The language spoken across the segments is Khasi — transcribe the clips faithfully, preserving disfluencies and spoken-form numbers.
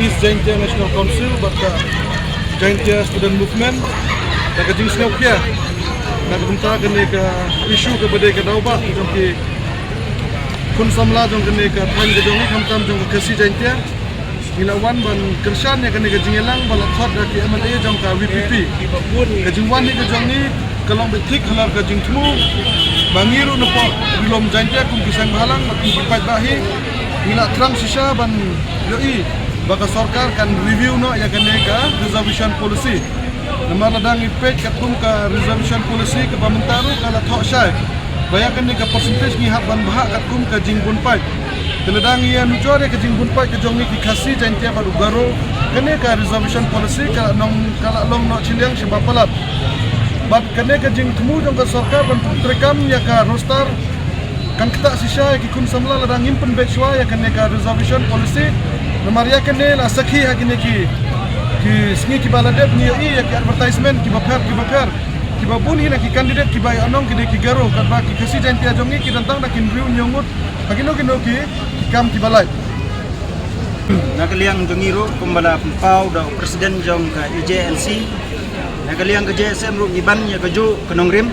East Jaintia National Council bad ka Jaintia Student Movement da ka jingsngewkhia na ka bynta kane ka issue kaba dei ka daw bah jong ki khun samla jong kane ka thaiñ ka jong ngi, khamtam jong ka Khasi Jaintia. Ngi la wan ban kyrshan ïa kane ka jingïalang ba la khot da ki M L A jong ka V P P. Ka jingwan hi ka jong ngi ka long beit thik halor ka jingthmu ba ngi ruh na pdeng ri lum Jaintia kum ki seng bhalang bad kum ki paidbah hi ngi la thrang shisha ban ïohi ba ka sorkar kan review noh ïa kane ka reservation policy. Namar lada ngi peit katkum ka reservation policy kaba mynta ruh ka la thoh shai ba ïa kane ka percentage ngi hap ban bhah katkum ka jingbun paid. Te lada ngi ïa nujor ïa ka jingbun paid ka jong ngi ki Khasi Jaintia bad u Garo, kane ka reservation policy ka la long, ka la long noh shiliang shaba palat. Bad kane ka jingthmu jong ka sorkar ban treikam ïa ka roster kan ktah shisha ïa ki khun samla lada ngim pynbeit shuwa ïa kane ka reservation policy. Namar ïa kane la sakhi ha kine ki, ki sngi kiba la dep ngi ïohi ïa ki advertisement kiba pher kiba pher kiba bun hi na ki candidate kiba ïa nong ki dei ki Garo, katba ki Khasi Jaintia jong ngi ki don tang da ki hynriew hynñiew ngut ha kino kino ki, ki kam kiba lait. Na ka liang jong ngi ruh kumba la pynpaw da u president jong ka E J N C, na ka liang ka J S M ruh ngi ban ïa kajuh ka nongrim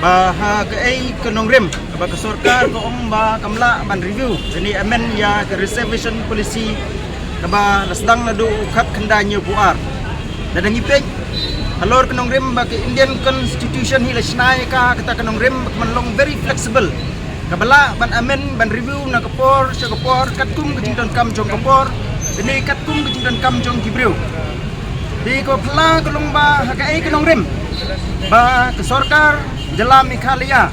ba ha kaei ka nongrim kaba ka sorkar ka ong ba kam lah ban review lane amend ïa ka reservation policy kaba la sdang naduh u khat khyndai hynñiew phew ar. Lada ngi peit halor ka nongrim ba ka Indian Constitution hi la shna ïa ka ha kata ka nongrim ba ka man long very flexible, kaba lah ban amend ban review na ka por sha ka por katkum ka jingdonkam jong ka por lane katkum ka jingdonkam jong ki briew. Te kaba phylla ka long ba ha kaei ka nongrim ba ka sorkar jylla Meghalaya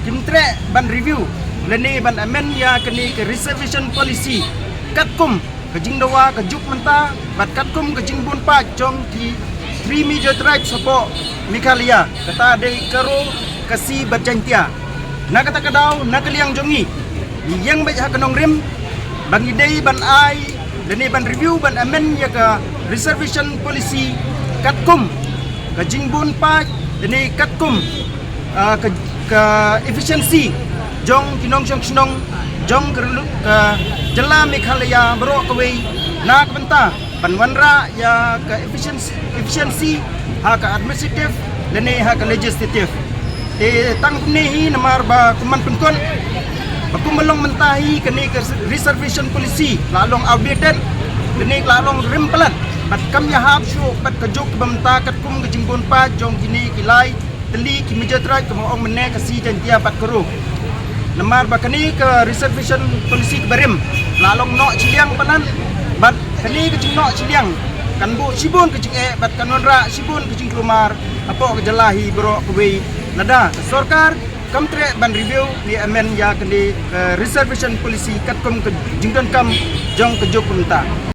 kim treh ban review lane ban amend ïa kane ka reservation policy katkum ka jingdawa ka juk mynta bad katkum ka jingbun paid jong ki three major tribes hapoh Meghalaya, kata dei Garo, Khasi bad Jaintia. Na kata ka daw na ka liang jong ngi, ngi ïeng beit ha ka nongrim ba ngi dei ban ai lane ban review ban amend ïa ka reservation policy katkum ka jingbun paid lane katkum ah, ka, ka efficiency jong ki nongshong shnong jong ka relu-, ka jylla Meghalaya baroh kawei na ka bynta ban wanrah ïa ka efficiency, efficiency ha ka administrative lane ha ka legislative. Te tang kumne hi namar ba kum ban pynkut ba kumba long mynta hi kane ka reservation policy la long outdated, kane la long rim palat bad kam ïahap shuh bad ka juk ba mynta katkum ka jingbun paid jong kine ki lai tylli ki major tribe kaba ong mynne Khasi, Jaintia bad Garo. Namar ba kane ka reservation policy kaba rim la long noh shiliang palat bad kane ka jingnoh shiliang kan buh shibun ka jingeh bad kan wanrah shibun ka jingkulmar hapoh ka jylla hi baroh kawei lada ka sorkar kam treh ban review ne amend ïa kane ka reservation policy katkum ka jingdonkam jong ka juk mynta.